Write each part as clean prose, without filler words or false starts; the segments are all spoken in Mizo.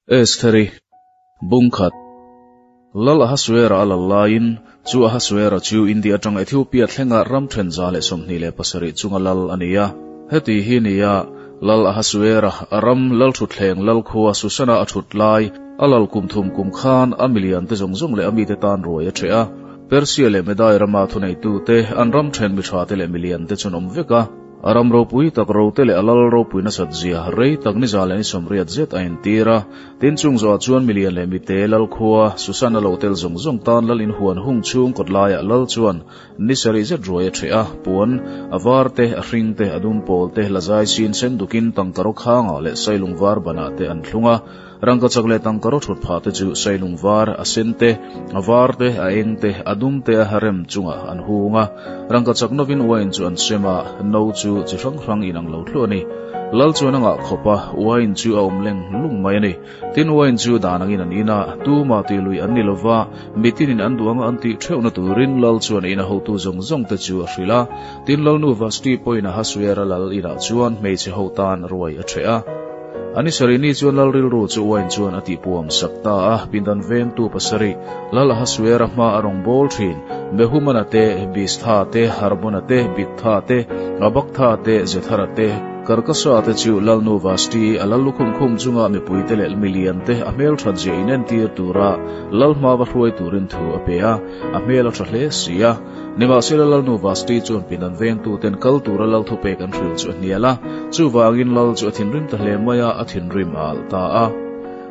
Estheri, Bung khat. Lal Ahasuera a lal laiin, chu Ahasuera chu India atanga Ethiopia thlenga ram then 127 chunga lal a ni a. Heti hi ni a, Lal Ahasuera a ram lal thutthleng lal khua Susana a thut lai, a lal kum thum kum khan a milian te zawng zawng leh a mite tan ruai a ṭheh a. Persia leh Medai rama thuneitute, an ram then mi ṭhate leh milian te chu an awm vek a. A ram ropui tak rote leh a lal ropui nasat zia rei tak ni za leh ni 80 zet a entir a. Tin chung zawhah chuan milian leh mite lal khua Susan a lo tel zawng zawng tan lal inhuan hung chhung kawt laiah lal chuan ni sarih zet ruai a ṭheh a, puan a var te, a hring te, a dum pawl te, lazai sin sen dukin tangka rawk hangah leh sailung var banah te an thlung a. Rangkachak leh tangkaraw thut phah te chu sailung var, a sen te, a var te, a eng te, a dum te a rem chungah an hung a. Rangkachak novin uain chu an sem a, no chu chi hrang hrang inang lo thluah a ni. Lal chuan a ngah khawp a, uain chu a awm leng lung mai a ni. Tin, uain chu dan angin an in a, tumah tih lui an ni lova, mitinin an duh anga an tih theuhna turin Lal chuan a ina hotu zawng zawng te chu a hrilh a. Tin, Lalnu Vashti pawhin Ahasuera lal inah chuan hmeichhe ho tan ruai a ṭheh a. A ni sarih ni chuan Lal rilru chu uain chuan a tihpuam sak ta a, pindan vengtu pasarih, Lal Ahasuera hma a rawn bawl thin, Mehumana te, Bistha te, Harbona te, Bigtha te, Abaktha te, Zethara te, Karkasa te chu Lalnu Vashti a lal lukhum khum chunga mipuite leh milian te a hmelthat zia inentir tura Lal hma va hruai turin thu a pe a, a hmel a tha hle si a. Nimahsela Lalnu Vasti chuan pinan vengtuten kal tura lal thupek an hrilh chu a hnial a, chuvangin lal chu a thinrim ta hle mai a, a thinrim a alh ta a.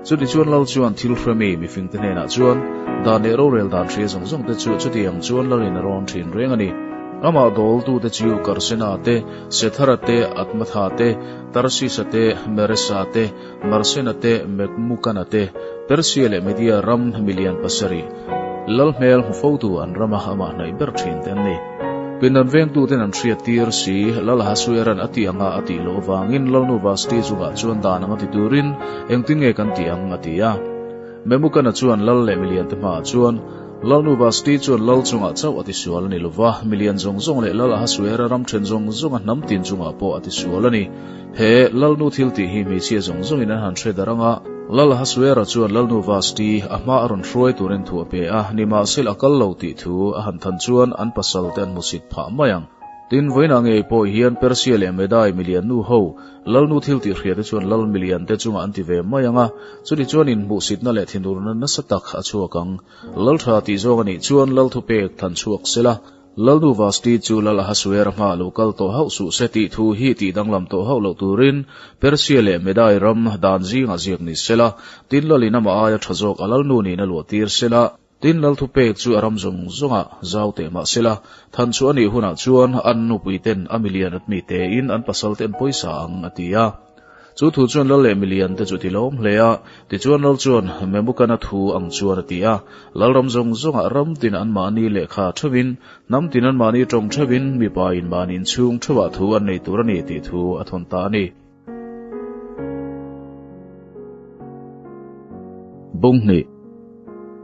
Chutichuan lal chuan thil hremi mifingte hnenah chuan, Dan leh rorel dan hria zawng zawng te chu chutiang chuan lalin a rawn thin reng a ni. Amah dawltute chu Karsena te, Sethara te, Atmatha te, Tarsisa te, Meresa te, Marsena te, Mekmukana te, Persia leh Media ram milian pasarih, Lal hmel hmu fotu an rama amah hnaih ber thin te an ni. Pindan vengtuten an hriat tir si, Lal Ahasueran a tih anga a tih loh avangin Lalnu Vasti chungah chuan dan anga ti turin engtin nge kan tih ang a ti a. Memukana chuan Lal leh milian te hmaah chuan, Lalnu Vasti chuan Lal chungah chauh a tisual a ni lova, milian zawng zawng leh Lal Ahasuera ram then zawng zawnga hnam tin chungah pawh a tisual a ni. He Lalnu thil tih hi hmeichhia zawng zawngin an han hre darh ang a, Lal Ahasuera chuan Lalnu Vasti a hma a rawn hruai turin thu a pe a, nimahsela a kal lo tih thu a han than chuan an pasal te an hmusit phah mai ang. Tin, vawiinah ngei pawh hian Persia leh Medai milian nu ho, Lalnu thil tih hria te chuan Lal milian te chungah an ti ve mai ang a, chuti chuan inhmuhsitna leh thinurna nasa tak a chhuak ang. Lal tha tih zawng a nih chuan Lal thupek than chhuak sela, Lalnu Vasti chu Lal Ahasuera hmaah lo kal tawh hauh suh se tih thu hi tih danglam tawh hauh loh turin Persia leh Medai ram dan zingah ziak ni sela, tin Lalin amah aia tha zawk a Lalnu niin a luah tir sela, tin Lal thupek chu a ram zawng zawngah zau teh mah sela, than chu a nih hunah chuan an nupuiten a milian at mi tein an pasal te an pawisa ang, a ti a. Chu thu chuan Lal leh milian te chu ti lawm hle a, tichuan Lal chuan Memukana thu ang chuan a ti a, Lalram zawng zawngah ram tin anmahni lehkha theuhin, hnam tin anmahni tawng theuhin, mipa in mahni inchhung theuhah thu an nei tur a ni tih thu a thawn ta a ni. Bung hnih.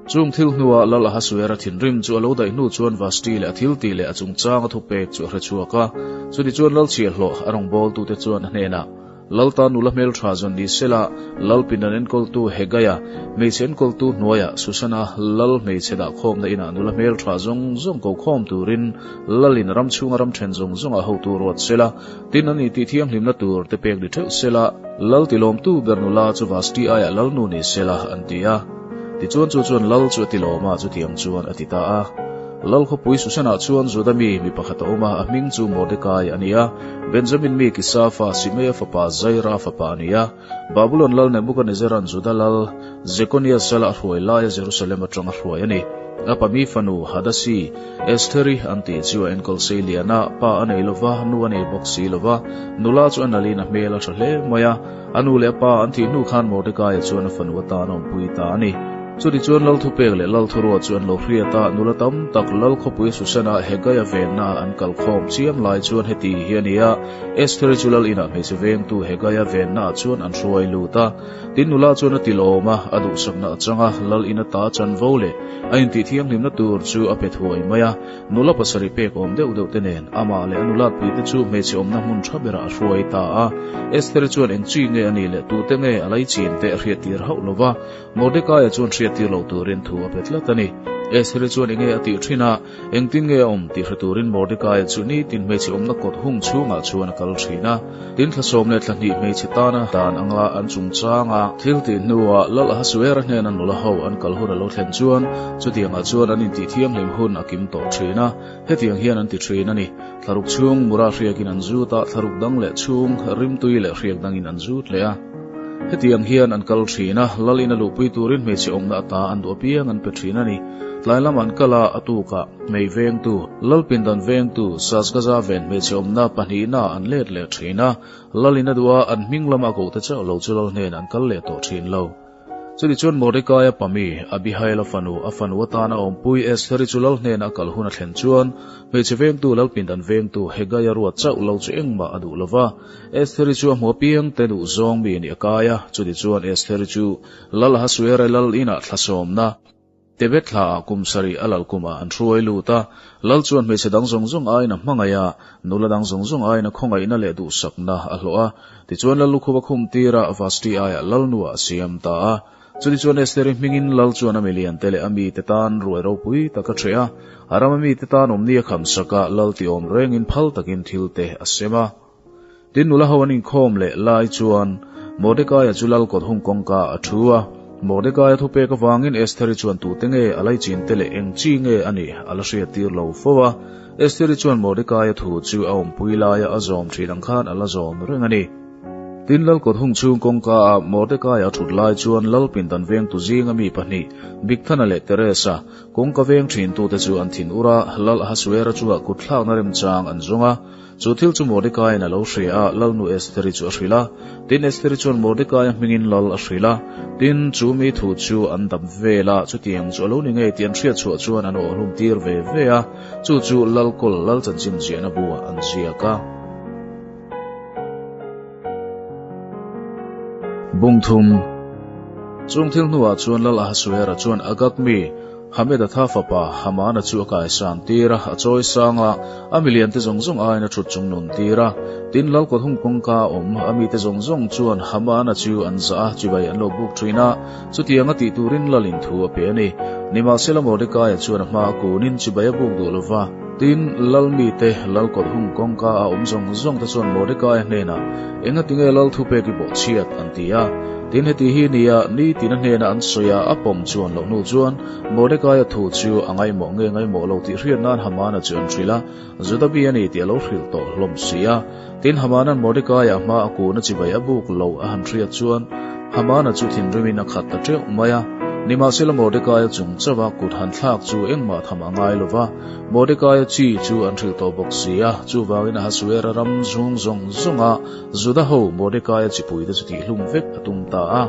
Chung thil hnuah Lal Ahasuera thinrim chu a lo daih hnu chuan Vashti leh a thiltih leh a chungchanga thupek chu a hre chhuak a. Chutichuan Lal chhiahhlawh a rawngbawltute chuan a hnenah, Lal ta nula hmeltha zawn ni sela, Lal pinan enkawltu Hegaia, hmeichhe enkawltu hnuaiah Susana Lal hmeichhe dahkhawmna inah nula hmeltha zawng zawng ko khawm turin Lalin ram chhunga ram then zawng zawngah hotu ruat sela, tin an intih thianghlimna tur te pek ni theuh sela, Lal tilawmtu ber nula chu Vashti aiah Lalnu ni sela, an ti a. Tichuan chu chuan Lal chu a tilawm a, chutiang chuan a ti ta a. Lal khawpui Susanah chuan Juda mi mi pakhat a awm a, a hming chu Mordekai a ni a, Benjamin mi Kisa fa Simeia fapa Zaira fapa a ni a. Babulon lal Nebukanezzara'n Juda lal Jekonia sala a hruai laia Jerusalem atang a hruai a ni. A pa mi fanu Hadasi, Estheri an tih chu a enkawl sei lian a, pa a nei lo va, nu a nei bawk si lo va. Nula chu a nalhin a hmel a tha hle mai a. A nu leh a pa an thih hnu khan Mordekaia chuan a fanu atan a awmpui ta a ni. Chutichuan Lal thupek leh Lal thuruat chu an lo hriat a, nula tam tak Lal khawpui Susana Hegaia vennaah an kal khawm chiam lai chuan heti hi a ni a, Estheri chu Lal inah hmeichhe vengtu Hegaia vennaah chuan an hruai lut a. Tin nula chuan a ti lawm a, a duhsakna a chang a, Lal in ata chanvo leh a intihthianghlimna tur chu a pe thuai mai a. Nula pasarih pek awm deuh deuh te nen amah leh a nulatpui te chu hmeichhe awmna hmun tha berah a hruai ta a. Estheri chuan eng chi nge a nih leh tute nge a laichin te a hriattir hauh lo va. Mordekaia chuan hriattir lo turin thu a pe tlat a ni. Estheri chuan enge a tih thin a, engtin nge a awm tih hre turin Mordekaia chu nitin hmeichhe awmna kawt hung chhungah chuan a kal thin a. Tin thla 12 hnih hmeichhe tana dan anga an chungchanga thil tih hnuah Lal Ahasuera hnena nula ho an kal hun a lo thlen chuan chutiangah chuan an intih thianghlim hun a kim tawh thin a, hetiang hian an ti thin a ni. Thlaruk chhung mura hriakin an zut a, thlaruk dang leh chhung rimtui leh hriak dangin an zut leh a. Hetiang hian an kal thin a, Lal ina luhpui turin hmeichhe awmna ata an duh apiang an pe thin a ni. Tlai lam an kal a, a tukah hmei vengtu, Lal pindan vengtu, Sasgaza ven hmeichhe awmna pahnihna an let leh thin a, Lal ina duh a, an hming lama a kohte chauh lo chu Lal hnenah an kal leh tawh thin lo. Chutichuan Mordekaia pami, Abihaila fanu, a fanu atana awmpui Estheri chu lal hnena a kal hun a thlen chuan, hmeichhe vengtu lal pindan vengtu Hegaia ruat chauh lo chu engmah a duh lo va. Estheri chu a hmu apiang te duh zawng mi nih a kai a, chutichuan Estheri chu lal Ahasuera lal inah thlasawmna, Tebet thlaah kum sarih a lal kumah an hruai lut a, lal chuan hmeichhe dang zawng zawng aiin a hmangaih a, nula dang zawng zawng aiin a khawngaihna leh duhsakna a hlawh a. Tichuan lal lukhup a khum tir a, Vashti aiah lalnuah a siam ta a. Chutichuan Estheri hmingin lal chuan a miliante leh a mite tan ruai ropui tak a ṭheh a, a rama mite tan awmni a khamsak a, lal ti awm rengin phal takin thilte a sem a. Tin nula ho an inkhawm leh lai chuan Mordekaia chu lal kawt hung kawngka a thu a. Mordekaia thupek avangin Estheri chuan tute nge a laichin te leh eng chi nge a nih a la hriattir lo fo a. Estheri chuan Mordekaia thu chu a awmpui laia a zawm thin ang khan a la zawm reng a ni. Tin lal kawt hung chhung kawngka a Mordekaia a thut lai chuan lal pindan vengtu zinga mi pahnih, Bigthana leh Teresa, kawngka veng thintute chu an thin ur a, lal Ahasuera chungah kutthlakna remchang an zawng a. Chu thil chu Mordekaiin a lo hria a, Lalnu Estheri chu a hrilh a. Tin, Estheri chuan Mordekaia hmingin lal a hrilh a. Tin, chu mi thu chu an dap vel a, chutiang chu a lo ni ngei tih an hriat chhuah chuan an awhlum tir ve ve a. Chu chu Lal kawl Lal chanchin ziahna buah an ziak a. Bungthum. Chung thil hnuah chuan Lal Ahasuera chuan Agag mi, Hamedatha fapa Hamana chu a kaisan tir a, a chawi sang a, a miliante zawng zawng aiin a thut chung nun tir a. Tin, lal kawt hung kawngka a awm, a mite zawng zawng chuan Hamana chu an zah a, chibai an lo buk thin a, chutiang a tih turin lalin thu a pe a ni. Nimahsela Mordekaia chuan a hma a kunin chibai a buk duh lo va. Tin, lal mite, lal kawt hung kawngka a awm zawng zawng te chuan Mordekaia hnenah, Engatinge lal thupek i bawhchhiat? an ti a. Tin, heti hi nia, nitin a hnena an sawi a, a pawm chuan loh hnu chuan Mordekaia thu chu a ngaihmawh nge ngaihmawh lo tih hriat nan Hamana chu an hrilh a, Juda mi a ni tih a lo hrilh tawh hlawm si a. Tin, Hamana'n Mordekaia hma a kun a chibai a buk lo a han hriat chuan Hamana chu thinrimin a khat ta teuh mai a. Nimahsela Mordekaia chung chauh a kut han thlak chu engmah tham a ngai lo va, Mordekaia chi chu an hrilh tawh bawk si a, chuvangin Ahasuera ram zung zawng zawnga Juda ho Mordekaia chipuite chu tihhlum vek a tum ta a.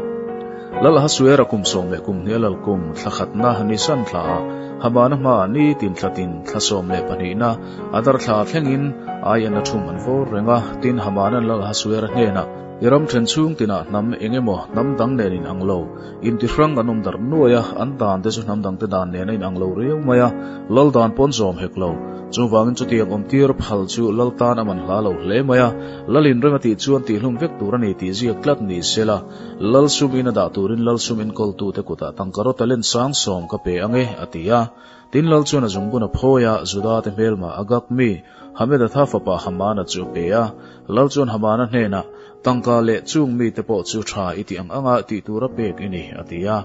Lal Ahasuera kum sawm leh kum hnih a lal kum thla khatna Nisan thla ah Hamana hmaah nitin thla tin thla 12na Adar thla thlengin ai en a thum an vawr reng a. Tin, Hamana'n Lal Ahasuera hnenah, I ram then chhung tinah hnam eng emaw hnam dang nen in ang lo, inti hrang an awm darh nuai a, an dan te chu hnam dangte dan nen a in ang lo riau mai a, lal dan pawn zawm hek lo. Chuvangin chutiang awmtir phal chu lal tan a man hla lo hle mai a, Lalin rem a tih chuan tihhlum vek tur a ni tih ziak tlat ni sela, Lal sum in a dah turin Lal sum enkawltute kutah tangka rawt talent sang sawm ka pe ang e, a ti a. Tin Lal chuan a zungbun a phawi a, Juda te hmelma Agag mi, Hamedatha fapa Hamana chu a pe a. Lal chuan Hamana hnenah, Tangka leh chung mite pawh chu tha i tih ang anga tih tura pek i ni, a ti a.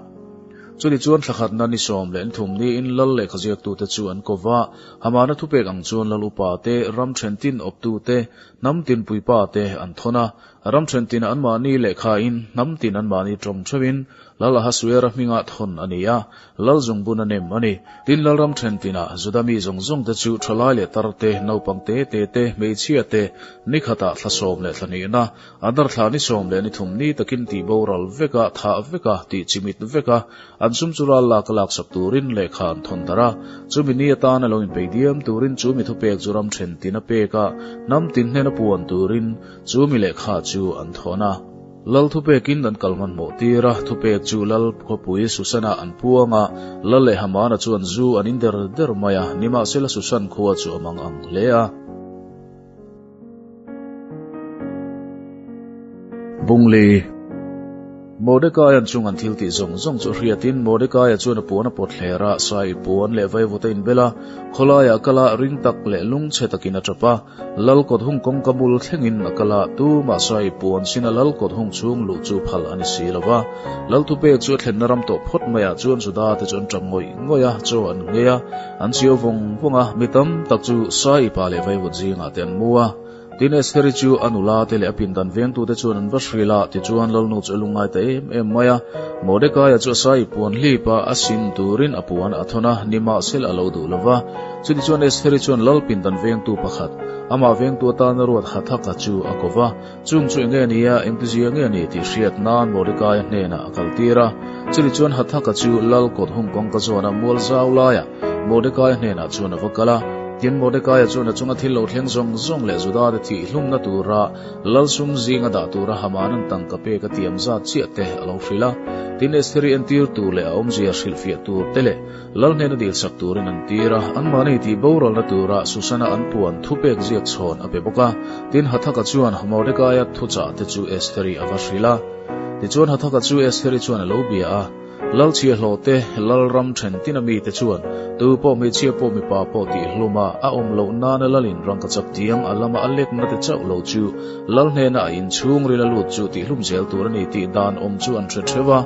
Chuni chuan thla khatna ni 13 niin Lal lehkha ziaktute chu an ko va, Hamana thupek ang chuan Lal upa te, ram then tin awptu te, hnam tin puipa te an thawn a. Ram then tinah anmahni lehkhain, hnam tin anmahni tawng theuhin Lal Ahasuera hmingah thawn a ni a, Lal zungbun a nem a ni. Tin, Lal ram then tinah Juda mi zawng zawng te chu thalai leh tar te, naupang te te te, hmeichhia te, ni khatah thla sawm leh thla hnihna, Adar thla ni 13 ni takin tih boral vek a, thah vek a, tih chimit vek a. An sum chu ral lak a laksak turin lehkha an thawn darh a. Chumi ni atana lo inpeih diam turin chu mi thupek chu ram then tin a pek a, hnam tin hnena puan turin chu mi lehkha chu an thawn a. Lal thupekin an kal hmanhmawh tir a, thupek chu Lal khawpui Susan-ah an puang a, Lal leh Hamana chuan zu an in der der mai a, nimahsela Susan khua chu a mang ang hle a. Bungli. Mordecai-a'n chung an thil tih zawng zawng chu hriatin Mordecai-a chuan a puan a pawt hler a, sai puan leh vaivut a inbel a, khawlaiah a kal a, ring tak leh lungchhe takin a tap a. Lal kawt hung kawngka bul thlengin a kal a, tumah sai puan sin a lal kawt hung chhung luh chu phal a ni si lo va. Lal thupek chu a thlenna ram tawh phawt maiah chuan Juda te chu an tap ngawih ngawih a, chaw an nghei a, an chiau vawng vawng a, mi tam tak chu sai pa leh vaivut zingah te an mu a. Tin, Estheri chu a nula te leh a pindan vengtute chuan an va hrilh a, tichuan Lalnu chu a lungngai ta em em mai a. Mordekaia chu a sai puan hlip a, a sin turin a puan a thawn a, nimahsela a lo duh lo va. Chutichuan Estheri chuan Lal pindan vengtu pakhat, amah vengtu atana ruat Hathaka chu a ko va. Chung chu enge nia, engtizia nge ni tih hriat nan Mordekaia hnenah a kaltir a. Chutichuan Hathaka chu Lal kawt hung kawngka zawna mual zau laiah Mordekaia hnenah chuan a va kal a. Tin, Mordekaia chuan a chunga thil lo thleng zawng zawng leh Judate thih hlumna tura Lal sum zinga dah tura Hamanan tangka pek a tiam zat chiah te a lo hrilh a. Tin, Estheri entir tur leh a awmzia hrilhfiah tur te leh Lal hnena dilsak turin an tir a, anmahni tih boralna tura Susana an puan thupek ziak chhawn a pe bawk a. Tin, Hathaka chuan Mordekaia thuchah te chu Estheri a va hrilh a. Tichuan Hathaka chu Estheri chuan a lo bia a, Lal chhiahhlawh te, Lal ram then tin a mite chuan tu pawh hmeichhia pawh mipa pawh tih hlum a, a awm loh nana Lalin rangka chak tiang a lama a lekna te chauh lo chu Lal hnena a inchhung ril a lut chu tih hlum zel tur a ni tih dan awm chu an hre theuh a.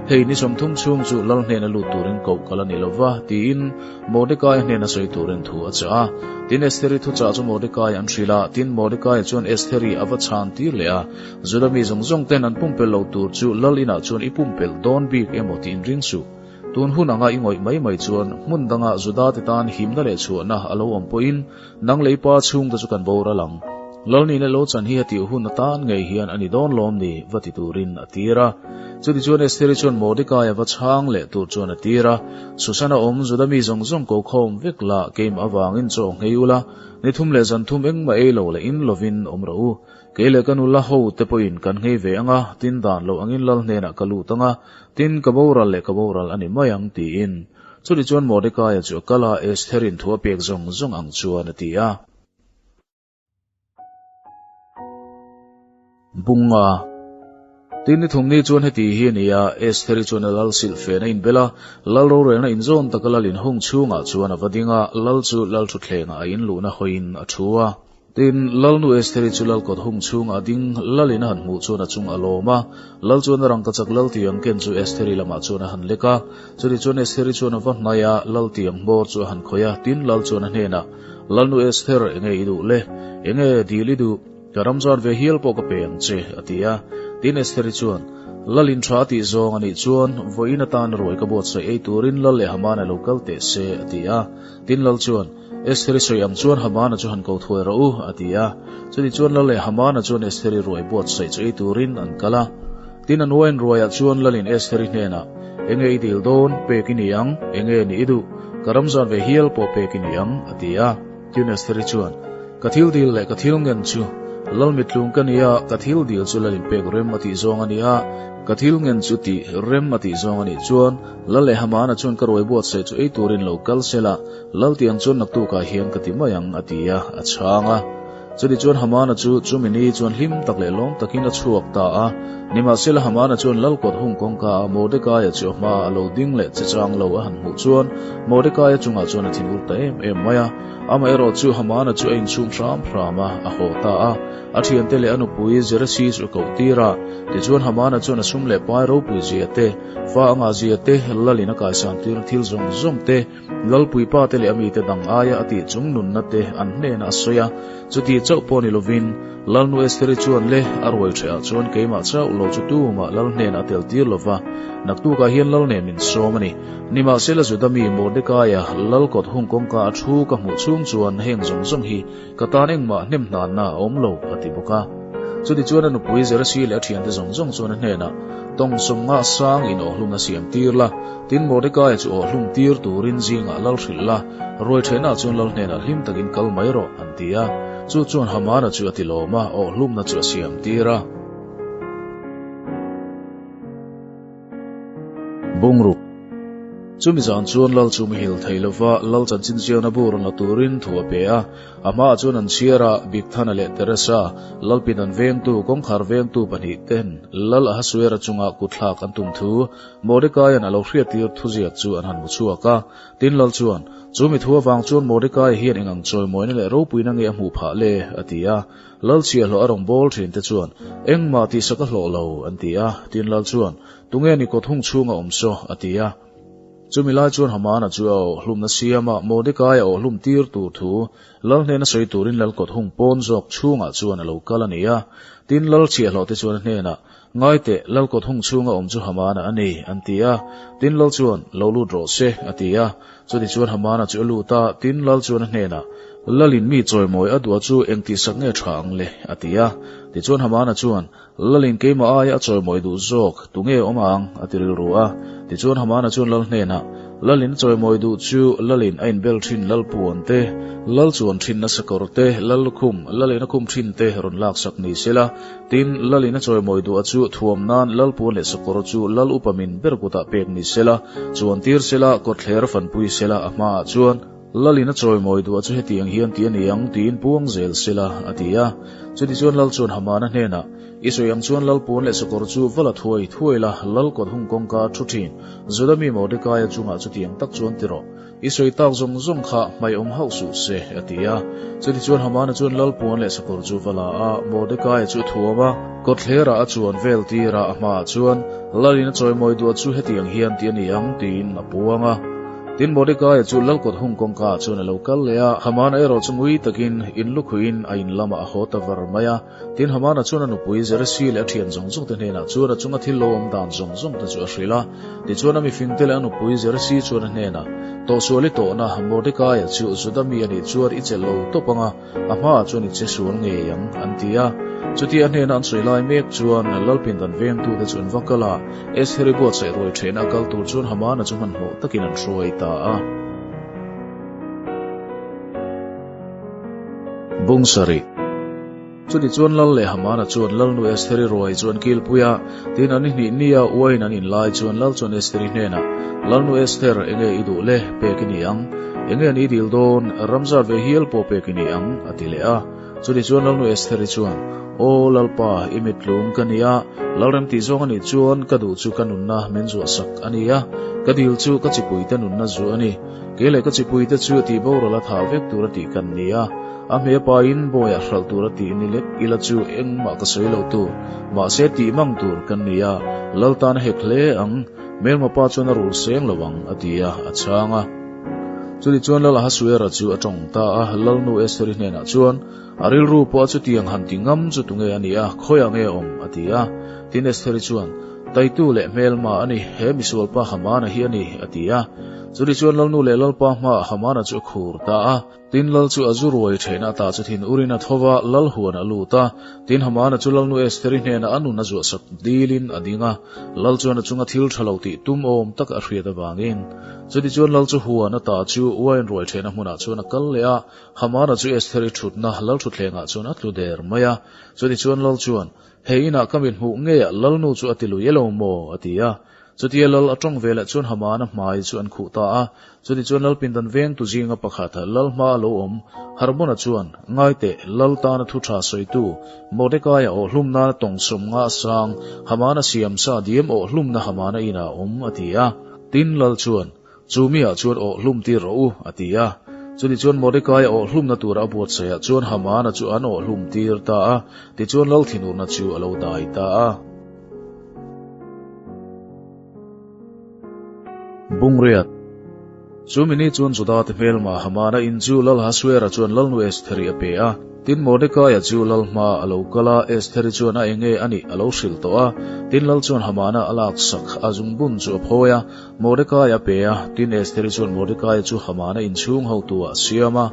Hei ni 30 chhung chu Lal hnena lut turin koh kal a ni lo va, tiin Mordecai hnena sawi turin thu a chah a. Tin, Estheri thuchah chu Mordecai an hrilh a, tin, Mordecai chuan Estheri a va chhan tir leh a. Juda mi zawng zawng ten an pumpelh lo tur chu Lal inah chuan i pumpelh dawn bik emaw tiin ring suh. Tun hun anga i ngawih mai mai chuan hmun danga Juda te tan himna leh chhuahna a lo awm pawhin nang lei pa chhungte chu kan boral ang. Lal nihna lo chan hi a tih hun atan ngei hian a ni dawn lawm ni va ti turin a tir a. Chutichuan Estheri chuan Mordecai a va chhang leh tur chuan a tir a, Susan a awm Juda mi zawng zawng ko khawm vek la, keimah avangin chaw nghei ula, ni thum leh zan thum engmah ei lo leh in lovin awm rawh u. Kei leh ka nula ho te pawhin kan nghei ve ang a, tin dan loh angin lal hnenah ka lut ang a, tin ka boral leh ka boral a ni mai ang tiin. Chutichuan Mordecai-a chu a kal a, Estherin thu a pek zawng zawng ang chuan a ti a. Bunga. Tin ni thum ni chuan heti hi a ni a, Estheri chuan a lal silh fen a inbel a, lal rorelna inzawn taka lal inhung chhungah chuan a va ding a, lal chu lal thutthlengah a inluhna hawiin a thu a. Tin, Lalnu Estheri chu lal kawt hung chhungah a ding, lalin a han hmuh chuan a chung a lawm a, lal chuan a rangkachak lal tiang ken chu Estheri lamah chuan a han lek a. Chutichuan Estheri chuan a va hnaih a, lal tiang hmawr chu a han khawih a, tin, lal chuan a hnenah, Lalnu Esther, enge i duh le? Enge dil i duh? Ka ram zan ve hial pawh ka pe ang che, a ti a. Tin, Estheri chuan, Lal in tha a tih zawng a nih chuan, vawiin atan ruai ka buatsaih ei turin Lal leh Hamana lo kal teh se, a ti a. Tin, Lal chuan, Estheri sawi ang chuan Hamana chu han ko thuai rawh u, a ti a. Chutichuan Lal leh Hamana chuan Estheri ruai buatsaih chu ei turin an kal a. Tin, an uain ruaiah chuan Lalin Estheri hnenah, Enge i dil dawn, pek i ni ang, enge ni i duh, ka ram zan ve hial pawh pek i ni ang, a ti a. Tin, Estheri chuan, Ka thil dil leh ka thil ngen chu Lal mittlung ka ni a, ka thil dil chu Lalin pek rem a tih zawng a ni a, ka thil ngen chu tih rem a tih zawng a nih chuan Lal leh Hamana chuan ka ruai buatsaih chu ei turin lo kal sela, Lal tiang chuan naktukah hian ka ti mai ang, a ti a, a chhang a. Chutichuan Hamana chu chumi ni chuan hlim tak leh lawm takin a chhuak ta a. Nimahsela Hamana chuan Lal kawt hung kawngka a Mordekaia chu a hmaah a lo ding leh che chang lo a han hmuh chuan Mordekaia chungah chuan a thinur ta em em mai a. Amaherawh chu Hamana chu a inchhung hram hram a, a haw ta a. A thiante leh a nupui Zeresi chu a koh tir a. Tichuan Hamana chuan a sum leh pai ropui zia te, fa anga zia te, Lalin a kaisan tirna thil zawng zawng te, Lalpuipa te leh a mite dang aia a tih chung nunna te an hnenah a sawi a, chuti chauh pawh ni lovin, Lalnu Estheri chuan le, a ruai ṭhehah chuan keimah chauh lo chu tumah Lal hnenah a tel tir lo va, naktukah hian Lal nen min sawm a ni. Nimahsela Juda mi Mordekaia Lal kawt hung kawngka a thu ka hmuh chhung chuan heng zawng zawng hi ka tan engmah hnem hnanna a awm lo, a ti bawk a. Chutichuan a nupui Zeresi leh a thiante zawng zawng chuan a hnenah, Tawng 50 sang in awhlumna siam tir la, tin Mordekaia chu awhlum tir turin zingah lal hrilh la, ruai theihnaah chuan lal hnenah hlim takin kal mai rawh, an ti a. Chu chuan Hamana chu a ti lawm a, awhlumna chu a siam tir a. Bungruk. Chumi zan chuan Lal chu muhil thei lova Lal chanchin ziakna bu rawn la turin thu a pe a. A hmaah chuan an chhiar a, Bigthana leh Teresa, Lalpin an vengtu, kawngkhar vengtu pahnih ten Lal Ahasuera chunga kutthlak an tum thu Mordekaia'n a lo hriattir thuziak chu an han hmu chhuak a. Tin Lal chuan, Chu mi thu avang chuan Mordekaia hian eng ang chawimawina leh ropuina nge a hmuh phah le? a ti a. Lal chhiahhlawh a rawn bawl thin te chuan, Engmah tihsak a hlawh lo, an ti a. Tin Lal chuan, Tunge ni kawt hung chhunga awm saw? a ti a. Chumi lai chuan Hamana chu a awhlumna siama Mordekaia awhlum tir tur thu Lal hnena sawi turin Lal kawt hung pawn zawk chhungah chuan a lo kal a ni a. Tin Lal chhiahhlawh te chuan a hnenah, Ngai teh, Lal kawt hung chhunga awm chu Hamana a ni, an ti a. Tin Lal chuan, Lo lut rawh se, a ti a. Chutichuan Hamana chu a lut a, tin Lal chuan a hnenah, Lalin mi chawimawi a duah chu eng tihsak nge tha ang le? a ti a. Tichuan Hamana chuan, Lalin keimah aia a chawimawi duh zawk, tunge awm ang? a ti rilru a. Tichuan Hamana chuan Lal hnenah, Lalin a chawimawi duh chu Lalin a inbel thin Lal puan te, Lal chuan thin nasa kawr te, Lal lukhum, Lalin a khum thin te rawn laksak ni sela, Tin, Lalin a chawimawi duh a chu thuam nan Lal puan leh sakawr chu Lal upa min ber kutah pek ni sela, chuan tir sela, kawtthler fanpui sela a hmaah chuan Lalin a chawimawi duh a chu hetiang hian ti a ni ang tiin puang zel sela, a ti a. Chutichuan Lal chuan Hamana hnenah, I sawi ang chuan Lal puan leh sakawr chu va la thuai thuai la, Lal kawt hung kawngka a thu thin. Juda mi Mordekaia chungah chutiang tak chuan ti rawh. I sawi tak zawng zawng kha hmaiawm hauh suh se, a ti a. Chutichuan Hamana chuan lal puan leh sakawr chu va la a, Mordekaia chu a thuam a, kawtthlerah a chuan vel tir a, a hmaah chuan, Lalin a chawimawi duah chu hetiang hian ti a ni ang, tiin a puang a. Tin, Mordekaia chu lal kawt hung kawngkaah chuan a lo kal leh a, Hamana erawh chu ngui takin in lukhuiin a in lamah a haw ta var mai a. Tin, Hamana chuan a nupui Zeresi leh a thian zawng zawng te hnenah chuan a chunga thil lo awm dan zawng zawng te chu a hrilh a. Tichuan a mifingte leh a nupui Zeresi chuan a hnenah, Tawhsual i tawhna, Mordekaia chu Juda mi a nih chuan i chelh lo tawp ang a, a hmaah chuan i che sual ngei ang, an ti a. Chutia a hnena an sawi lai mek chuan Lalpindan vengtute chu an va kal a, Estheri buatsaih ruai thehna a kal tur chuan Hamana chu hmanhmawh takin an hruai ta a. Bung sarih. Chutichuan Lal leh Hamana chuan Lalnu Estheri ruai chu an kilpui a, tin an hnih nia uain an inlai chuan Lal chuan Estheri hnenah, Lalnu Esther, enge i duh le, pek i ni ang? Enge an i dil dawn? Ram zat ve hial pawh pek i ni ang, a ti leh a. Chutichuan Lalnu Estheri chuan, Aw Lalpa, i mittlung ka ni a, Lalrem tih zawng a nih chuan ka duh chu ka nunna min zuahsak a ni a, ka dil chu ka chipuite nunna zu a ni. Kei leh ka chipuite chu tih boral a thah vek tur a tih kan ni a, a hme pain bawiah hralh tur a tih ni lek ila chu engmah ka sawi lo tur, mahse tih mang tur kan ni a, Lal tan a hek hle ang, hmelma pa chuan a rul seng lo ang, a ti a, a chhang a. Chutichuan Lal Ahasuera chu a tawng ta a, Lalnu Estheri hnenah chuan, A rilru pawh a chutiang han ti ngam chu tunge a nih a, khawiah nge awm? a ti a. Tin Estheri chuan, Taitu leh hmelma a ni, he misualpa Hamana hi a ni, a ti a. Chutichuan Lalnu leh Lalpa hmaah Hamana chu a khur ta a. Tin Lal chu a zu ruai theihna ata chu thin urin a tho va, Lal huan a lut a. Tin Hamana chu Lalnu Estheri hnenah a nun a zuahsak dilin a ding a. Lal chuan a chunga thil tha lo tih tum awm tak a hriat avangin. Chutichuan Lal chu huan ata chu uain ruai theihna hmunah chuan a kal leh a. Hamana chu Estheri thutna Lal thutthlengah chuan a tlu der mai a. Chutichuan Lal chuan, Hei inah ka mit hmuh ngeiah Lalnu chu a ti lui elo maw? a ti a. Chutia Lal a tawng ve leh chuan Hamana hmai chu an khuh ta a. Chutichuan Lal pindan vengtu zinga pakhat Lal hma a lo awm Harbona chuan, Ngai teh, Lal tana thu tha sawitu, Mordekaia awh hlum nana tawng 50 a sang, Hamana siamsa diam awh hlumna Hamana inah a awm, a ti a. Tin, Lal chuan, Chu miah chuan awh hlum tir rawh u, a ti a. Chutichuan Mordekaia awh hlumna tura a buatsaihah chuan Hamana chu an awh hlum tir ta a, tichuan Lal thinurna chu a lo dai ta a. Bungriat. Chu mini chuan Juda te hmelma Hamana in chu Lal Hasuera chuan Lalnu Estheri a pe a. Tin, Mordekaia chu lal hma a lo kal a, Estheri chuan a enge a nih a lo hrilh tawh a. Tin, lal chuan Hamana a laksak a zungbun chu a phawi a, Mordekaia a pe a. Tin, Estheri chuan Mordekaia chu Hamana inchhung hotuah a siam a.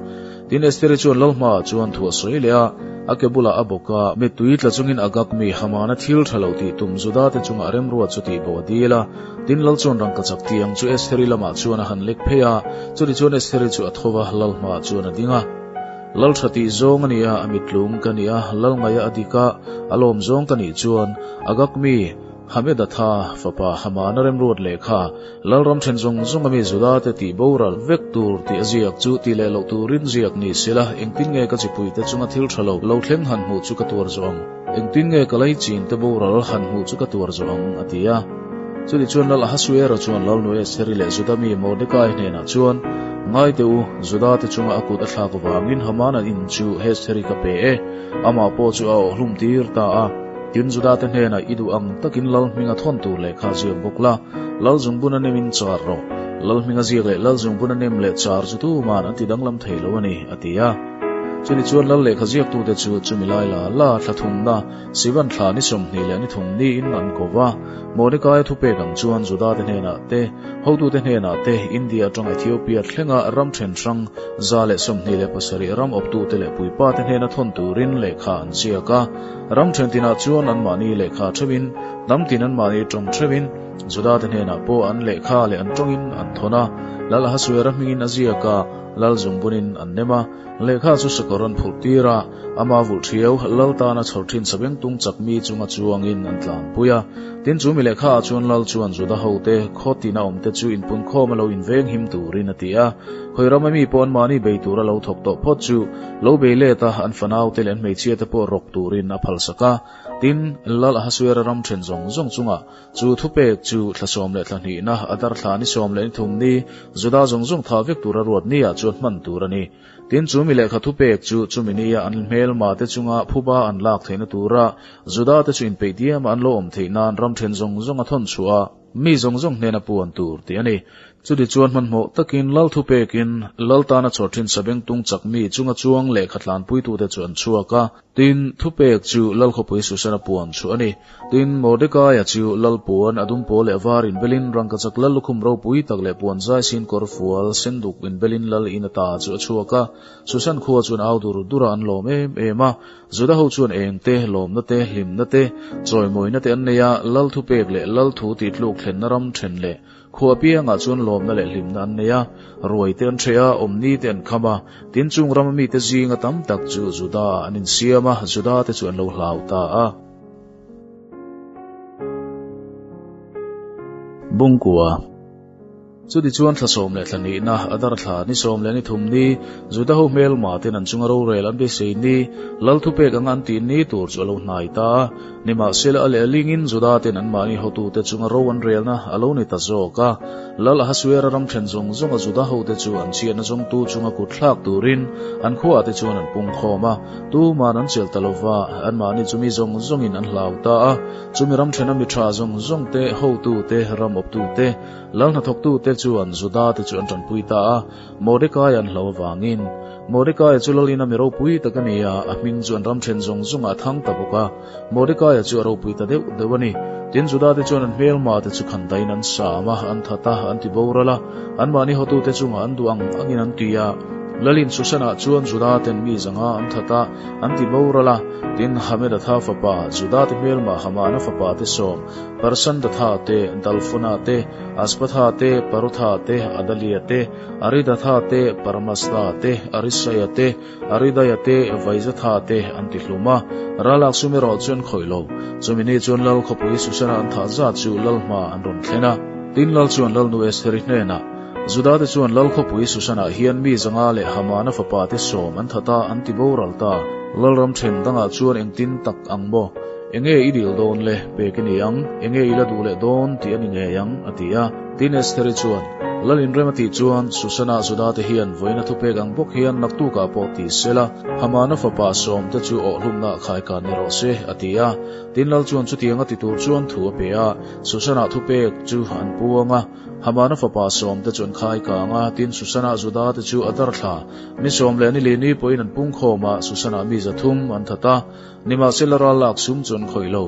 Tin, Estheri chuan lal hmaah chuan thu a sawi leh a, a ke bulah a bawk a, mittui tla chungin Agag mi Hamana thil tha lo tih tum Judate chungah remruat chu tihbo a dil a. Tin, lal chuan rangkachak tiang chu Estheri lamah chuan a han lek phei a, chutichuan Estheri chu a tho va, lal hmaah chuan a ding a. Lal tha tih zawng a ni a, a mitlung ka ni a, lal ngaia a dik a, a lawm zawng ka nih chuan, Agag mi Hamedatha fapa Hamana remruat lehkha, Lalram then zawng zawng a mi Judate tih boral vek tur tih a ziak chu tih leh loh turin ziak ni sela, engtin nge ka chipuite chunga thil tha lo lo thleng han hmuh chu ka tuar zawh ang? Engtin nge ka leichin te boral han hmuh chu ka tuar zawh ang? a ti a. Chutichuan Lal Ahasuera chuan Lal Noestheri leh Juda mi Mordekai hnenah chuan, Ngai teh u, Juda te chunga a kut a thlak vangin Hamana in chu Estheri ka pe e, amah pawh chu a awhlum tir ta a. Tin, Juda te hnenah i duh ang takin Lal hminga thawn tur lehkha ziak bawk la, Lal zungbun a nemin char rawh. Lal hminga ziak leh Lal zungbun a nem leh char chu tuman an ti danglam thei lo a ni, a ti a. Chuni chuan Lal lehkha ziaktute chu chumi lai la la thla thumna Sivan thla ni 20 leh ni thum niin an ko va. Mordekaia thupek ang chuan Judate hnenah te, hotute hnenah te, India atanga Ethiopia thlenga ram then hrang 127 ram awptute leh puipate hnena thawn turin lehkha an ziak a. Ram then tinah chuan anmahni lehkha theuhin, hnam tin anmahni tawng theuhin, Judate hnenah pawh an lehkha leh an tawngin an thawn a. Lal Ahasuera hmingin a ziak a, Lal zungbunin an nem a, lehkha chu sakawr an phurh tir a, ama vulh thiau Lal tana chhawr thin sabeng tung chak mi chunga chuangin an tlanpui a. Tin, chu mi lehkha ah chuan Lal chuan Juda hote, khaw tina awmte chu inpunkhawm a lo inveng him turin a ti a. Khawi rama mi pawh anmahni bei tura lo thawk tawh phawt chu lo bei let a, an fanaute leh an hmeichhiate pawh rawk turin a phalsak a. Tin, Lal Ahasuera ram then zawng zawng chungah Chu thupek chu thla sawm leh thla hnihna, Adar thla ni sawm leh ni thum ni, Juda zawng zawng tha vek tura ruat ni ah chuan hman tur a ni. Tin, chu mi lehkha thupek chu chumi nia an hmelma te chunga phuba an lak theihna tura Juda te chu inpeih diama an lo awm theih nan ram then zawng zawng a thawn chhuah a, mi zawng zawng hnena puan tur tih a ni. Chutichuan hmanhmawh takin Lal thupekin Lal tana chhawr thin sabengtung chak mi chunga chuang lehkha tlanpuitute chu an chhuak a. Tin, thupek chu Lal khawpui Susana puan chu a ni. Tin, Mordekaia chu Lal puan a dum pawl leh var inbelin rangkachak Lal lukhum ropui tak leh puan zai sin kawr fual senduk inbelin Lal in ata chu a chhuak a. Susan khua chuan au dur dur a an lawm em em a. Juda ho chuan eng te, lawmna te, hlimna te, chawimawina te an nei a, Lal thupek leh Lal thu tihtluk thlenna ram then leh Khua apiangah chuan lawmna leh hlimna an nei a, ruai te an hreh a, awmni te an kham a, tin chung rama mite zinga tam tak chu Juda ah an insiam a, Juda te chu an lo hlau ta a. Bungkua. Chutichuan thla sawm leh thla nihna, Adar thla ni sawm leh ni thum ni, Juda ho hmelma ten an chunga rorel an beisei ni, Lal thupek anga an tih ni tur chu a lo hnai ta a. Nimahsela a lehlingin Juda ten anmahni hotute chunga ro an relna a lo ni ta zawk a. Lal Ahasuera ram then zawng zawnga Juda hote chu an chhiatna zawngtu chunga kut thlak turin an khuaah te chuan an pung khawm a. Tuman an chelh ta lova, anmahni chu mi zawng zawngin an hlau ta a. Chumi ram thena mi tha zawng zawng te, hotute, ram awptute, lal hnathawktute chuan Juda te chu an tanpui ta a. Mordekai an hlo avangin. Mordekaia chu Lalina mi ropui tak a ni a, a hming chu an ram then zawng zawngah a thang ta bawk a. Mordekaia chu a ropui ta deuh deuh a ni. Tin, Judate chuan an hmelma te chu khandaiin an sam a, an that a, an ti boral a, anmahni hotute chungah an duh ang angin an ti a. Lalin Susanah chuan Judaten mi zanga an that a, an ti boral a. Tin, Hamedatha fapa, Judate hmelma Hamana fapa te sawm, Parsandatha te, Dalfona te, Aspatha te, Parotha te, Adalia te, Aridatha te, Parmasta te, Arisaia te, Aridaia te, Vaizatha te an ti hlum a. Ralak sum erawh chu an khawih lo. Chumi ni chuan Lal khawpui Susana an thah zat chu Lal hma an rawn thlen a. Tin, Lal chuan Lalnu Estheri hnenah, Judate chuan Lal khawpui Susanah hian mi zanga leh Hamana fapa te sawm an that a, an ti boral ta. Lalram then dangah chuan engtin tak ang maw? Enge i dil dawn le? Pek i ni ang. Enge i la duh leh dawn tih a ni ngei ang, a ti a. Tin Estheri chuan, Lal inrem a tih chuan Susana Juda te hian vawiin a thupek ang bawk hian naktukah pawh ti sela, Hamana fapa sawmte chu awhhlumna khaikan ni rawh se, a ti a. Tin Lal chuan chutiang a ti tur chuan thu a pe a, Susana thupek chu an puang a. Hamana fapa sawmte chu an khai kang a, tin Susana Juda te chu a darthla ni 12 ni pawhin an pungkhawm a, Susana mi 300 an that a. Nimahsela ral lak sum chu an khawih lo.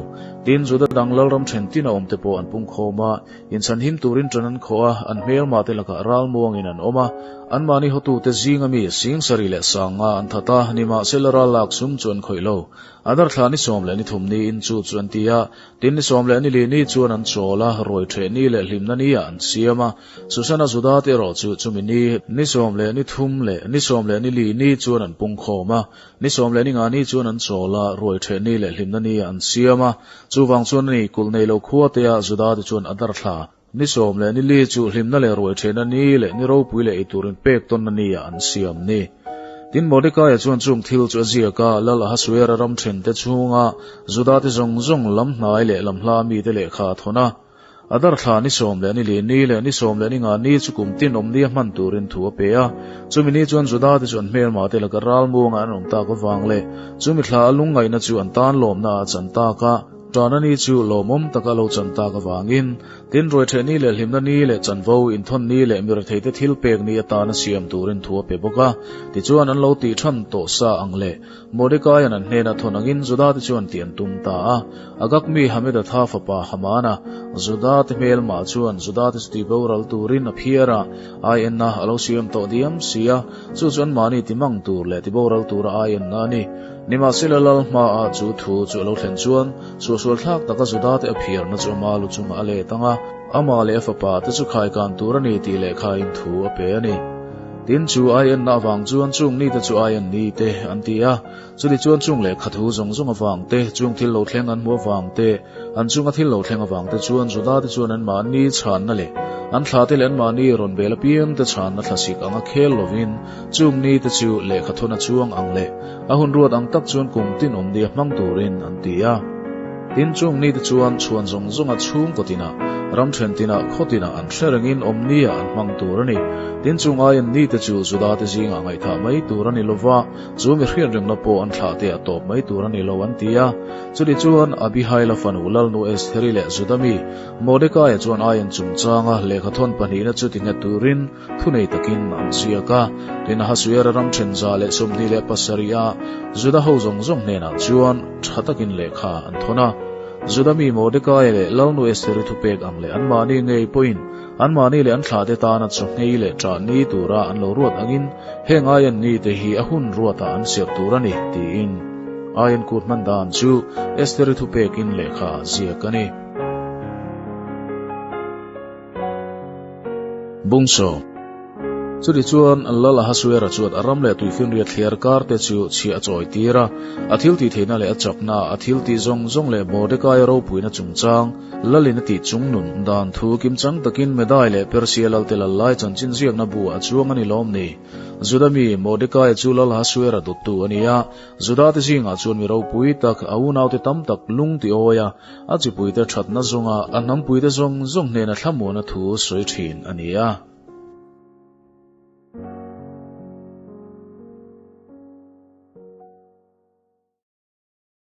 Tin, Juda dang lalram then tin a awm te pawh an pungkhawm a, inchhanhim turin tan an khawh a, an hmelma te lakah ral muangin an awm a. Anmahni hotute zinga mi 70,000 an that a, nimahsela ral lak sum chu an khawih lo. A darthla ni 13 niin chu chu an ti a, tin ni 14 ni chuan an chawl a, ruai theh ni leh hlimna ni ah an siam a. Susana Juda te erawh chu chumi ni, ni 13 leh ni 14 ni chuan an pungkhawm a, Ni 15 ni chuan an chawl a, ruai theh ni leh hlimna ni an siam a. Chuvang chuan ani kulh nei lo khua te ah Juda te chuan a darthla. Ni 14 chu hlimna leh ruai thehna ni leh ni ropui leh eiturin pek tawnna ni ah an siam ni. Tin Mordekaia chuan chung thil chu a ziak a, Lal Ahasuera ram then te chhunga Juda te zawng zawng lam hnai leh lam hla mite lehkha a thawn a. A darthla ni 14 ni leh ni 15 ni chu kum tin awm nia hman turin thu a pe a. Chumi ni chuan Juda te chu an hmelma te laka ral muanga an awm tak avang leh chumi thla a lungngaihna chu an tan lawmna ah a chan tak a, tana ni chu lawmawm taka lo chan tak avangin tin ruai theh ni leh hlimna ni leh chanvo inthawn ni leh mirethei te thil pek ni atana siam turin thu a pe bawk a. Tichuan an lo tih than tawh sa ang leh Mordekaia'n an hnena thawn angin Juda te chuan tih an tum ta a. Agag mi Hamedatha fapa Hamana, Juda te hmelmah chuan Juda te chu tih boral turin a phiar a, ai enna a lo siam tawh diam si a, chu chu anmahni ti mang tur leh ti boral tura ai enna a ni. Nimahsela lal hmaah chu thu chu a lo thlen chuan suahsual thlak taka Juda te a phiarna chu ama lu chungah a let ang a, amah leh a fapa te chu khaikan tur a ni tih lehkhain thu a pe a ni. Tin chu ai enna avang chuan chung nite chu ai en ni te an ti a, chuti chuan chung lehkha thu zawng zawng avang te, chung thil lo thleng an hmu avang te, an chunga thil lo thleng avang te chuan Juda te chuan anmahni chhanna leh an thla te leh anmahni rawn bel apiang te chhanna thlasik anga khel lovin chung ni te chu lehkha thawna chuang ang leh a hun ruat ang tak chuan kum tin awm nia hmang turin an ti a. Tin chung ni te chuan chhuan zawng zawnga chhungkaw tinah, ram then tinah, khaw tinah an hre rengin awm nia an hmang tur a ni. Tin chung aiin ni te chu Juda te zingah ngaihthah mai tur a ni lova, chu mi hriat rengna pawh an thlah te a tawp mai tur a ni lo an ti a. Chuti chuan Abihaila fanu Lalnu Estheri leh Juda mi Mordekaia chuan aiin chungchanga lehkha thawn pahnihna chu ti nghet turin thunei takin an ziak a. Tin Ahasuera ram then 127 ah Juda ho zawng zawng hnenah chuan tha takin lehkha an thawn a. Juda mi Mordekaia leh Lalnu Estheri thupek ang leh anmahni ngei pawhin anmahni leh an thlahte tana chaw nghei leh ṭah ni tura an lo ruat angin heng aian ni te hi a hun ruatah an serh tur a ni tiin aian kut hman dan chu Estheri thupekin lehkha ziak a ni. Bungso. Chuti chuan Lal Ahasuera chuan a ram leh tuifinriat thliar kar te chu chhiah a chawi tir a, a thil tih theihna leh a chakna, a thil tih zawng zawng leh Mordekaia ropuina chungchang, Lalin a tih chung nun dan thu kimchang takin Medai leh Persia Lalte lal lai chanchin ziakna bu ah a chuang a ni lawm ni? Juda mi Mordekaia chu Lal Ahasuera dawttu a ni a, Juda te zingah chuan mi ropui tak, a unaute tam tak lung ti awi a, a chipuite thatna zawnga a hnampuite zawng zawng hnena thlamuana thu sawi thin a ni a.